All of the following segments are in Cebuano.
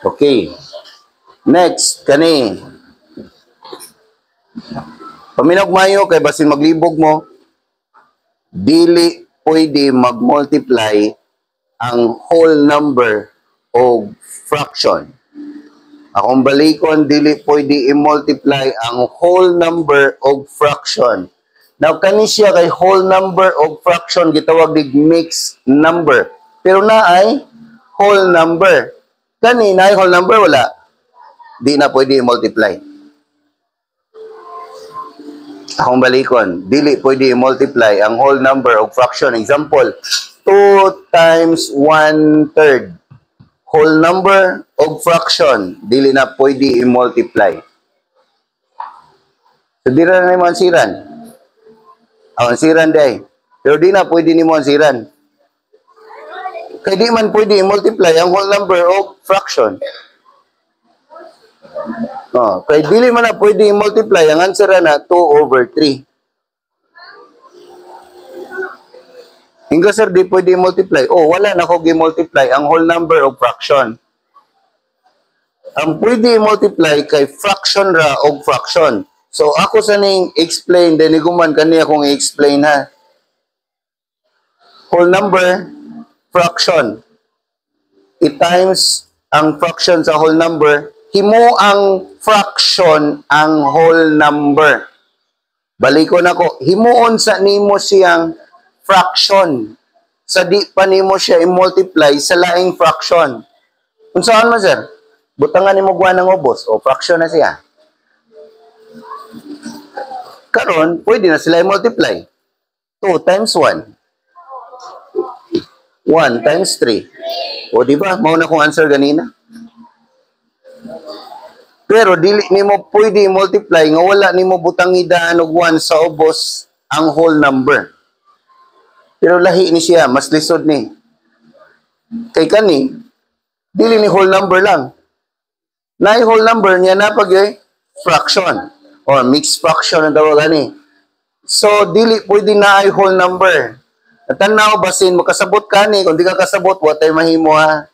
Okay. Next, kani. Paminaw mayo kay basin maglibog mo, dili pwede mag-multiply ang whole number o fraction. Akong balikon, dili pwede i-multiply ang whole number o fraction. Now, kani siya kay whole number o fraction, gitawag dig mixed number. Pero naay whole number. Kani naay whole number, wala. Di na pwede i-multiply. Akong balikon, dili pwede i-multiply ang whole number o fraction. Example, 2 times 1 third. Whole number o fraction, dili na pwede i-multiply. So, di na nimo ansiran. Ang ansiran day. Pero di na pwede nimo ansiran. Kay di man pwede i-multiply ang whole number o fraction. Oh, kay dili man na pwede i-multiply, ang answer na 2 over 3. Inga sir, di pwede i-multiply. Oh, wala na ko gi-multiply ang whole number o fraction. Ang pwede i-multiply kay fraction ra og fraction. So ako sa ning explain, then iguman kani akong i-explain ha. Whole number, fraction. I-times ang fraction sa whole number, himo ang fraction ang whole number. Balikon ako, himuon sa nimo siyang fraction. Sa di pa nimo siya i-multiply sa laing fraction. Unsaon man, sir? Butangan nimo guwan ng ubos o fraction na siya. Karon, pwede na sila i-multiply. 2 times 1. 1 times 3. O di ba? Mao na kong answer ganina. Pero dili nimo pwede i-multiply nga wala nimo butang daan og 1 sa ubos ang whole number. Pero lahi ni siya, mas lisod ni. Kay kani, dili ni whole number lang. Naay whole number niya na pag fraction or mixed fraction ang tawag ani. So dili pwede na ay whole number. Tanaw basin makasabot kani, kung di ka kasabot wa tay mahimo ha.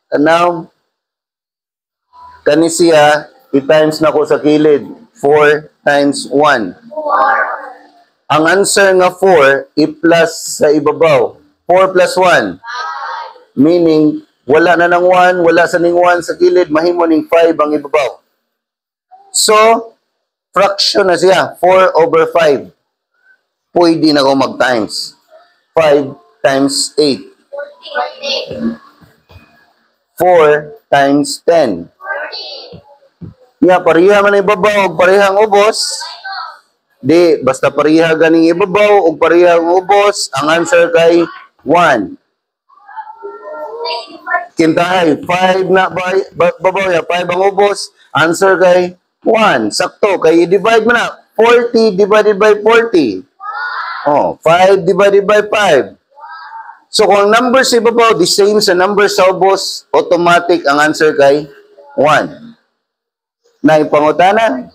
Tanaw kani siya i-times na ko sa kilid, 4 times 1. Ang answer nga 4 i-plus sa ibabaw. 4 plus 1. Meaning wala na ng 1, wala sa ning 1 sa kilid, mahimo ning 5 ang ibabaw. So, fraction na siya, 4 over 5. Pwede na ko mag-times. 5 times 8. 4 times 10. Ya, pareha man ang ibabaw ug parehang ubos. Di, basta pareha ganing ibabaw ug parehang ubos, ang answer kay 1. Kintahay, 5 na ba, babaw ya, 5 ang ubos, answer kay 1. Sakto, kay i-divide mo na, 40 divided by 40. Oh, 5 divided by 5. So kung ang number sa ibabaw, the same sa number sa ubos, automatic ang answer kay 1. Na ipangutana?